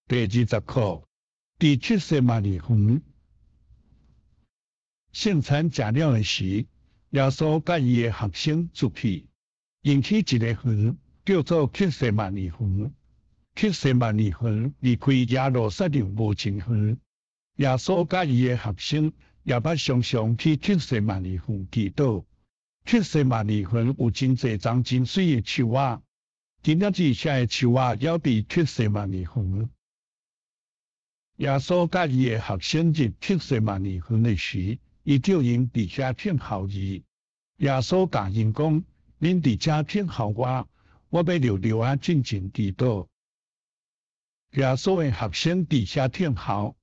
第20課，佇客西馬尼園，聖餐食了的時，耶穌佮伊的學生出去，𪜶去一个園，叫做客西馬尼園。客西馬尼園離開耶路撒冷無真遠。耶穌佮伊的學生也捌常常去客西馬尼園祈禱。客西馬尼園有真濟叢真媠的樹仔，今仔日遐的樹仔猶佇客西馬尼園。耶穌佮伊的學生入客西馬尼園的時，伊叫𪜶佇遐等候伊。耶穌共𪜶講：恁佇遮等候我，我欲溜溜仔進前祈禱。耶穌的學生佇遐等候，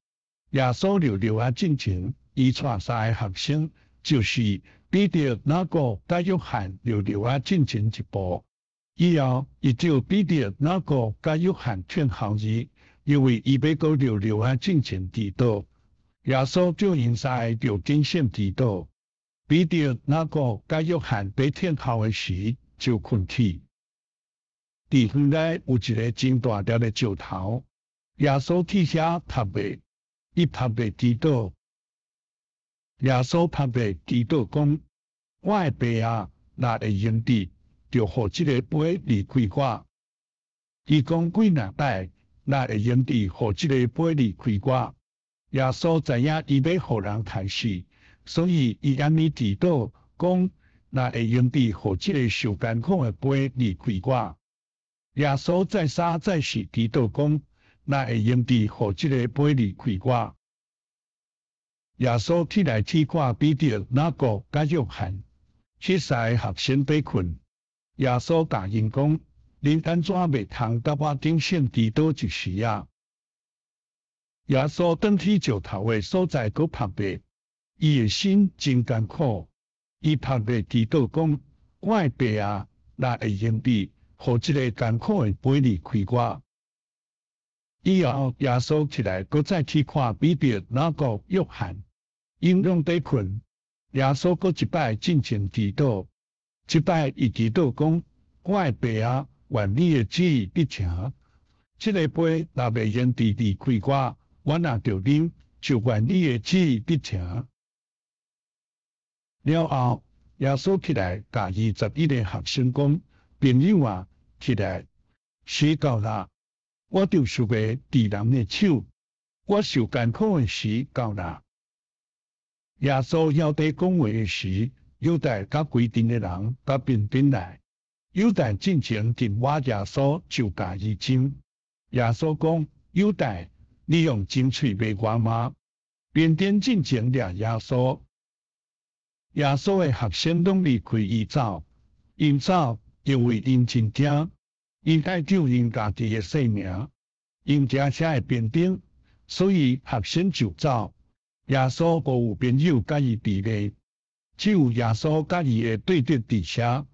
耶穌溜溜仔進前，伊帶三个學生，就是彼得、雅各、佮約翰溜溜仔進前一步。以後，伊叫彼得、雅各、佮約翰等候伊，因為伊欲閣溜溜仔進前祈禱。耶穌叫𪜶三个著警醒祈禱。彼得、雅各、佮約翰佇等候的時，就睏去。佇園內有一个真大粒的石頭，耶穌去遐伏咧，伊伏咧祈禱。耶穌伏咧祈禱講：我的爸啊，若會用得，就予這个杯離開我。伊講幾若擺，若會用得，予這个杯離開我。耶穌知影伊欲予人刣死，所以伊按呢祈禱講：若會用得，予這个受艱苦的杯離開我。耶穌再三再四祈禱講：若會用得，予這个杯離開我。耶穌起來去看彼得、雅各、佮約翰，彼三个學生佇睏。耶穌共𪜶講：恁按怎袂通佮我警醒祈禱一時仔？耶穌轉去石頭的所在，閣伏咧，伊的心真艱苦。伊伏咧祈禱講：我的爸啊，若會用得，予這个艱苦的杯離開我。以後耶穌起來，閣再去看彼得、雅各、約翰，𪜶攏佇睏。耶穌閣一擺進前祈禱，這擺伊祈禱講：我的爸啊，願你的旨意得成。這个杯若袂用得離開我，我若著啉，就願你的旨意得成。了後，耶穌起來，共21个學生講：朋友啊，起來，時到啦，我著受賣佇人的手，我受艱苦的時到啦。耶穌猶佇講話的時，猶大佮規陣的人佮兵丁來，猶大進前緊倚耶穌，就共伊親。耶穌講：猶大，你用親喙賣我嗎？兵丁進前掠耶穌，耶穌的學生攏離開伊走，𪜶走，因為𪜶真驚，𪜶愛救𪜶家己的性命，𪜶驚遐的兵丁，所以學生就走。耶穌無有朋友佮伊佇咧，只有耶穌佮伊的對敵佇遐。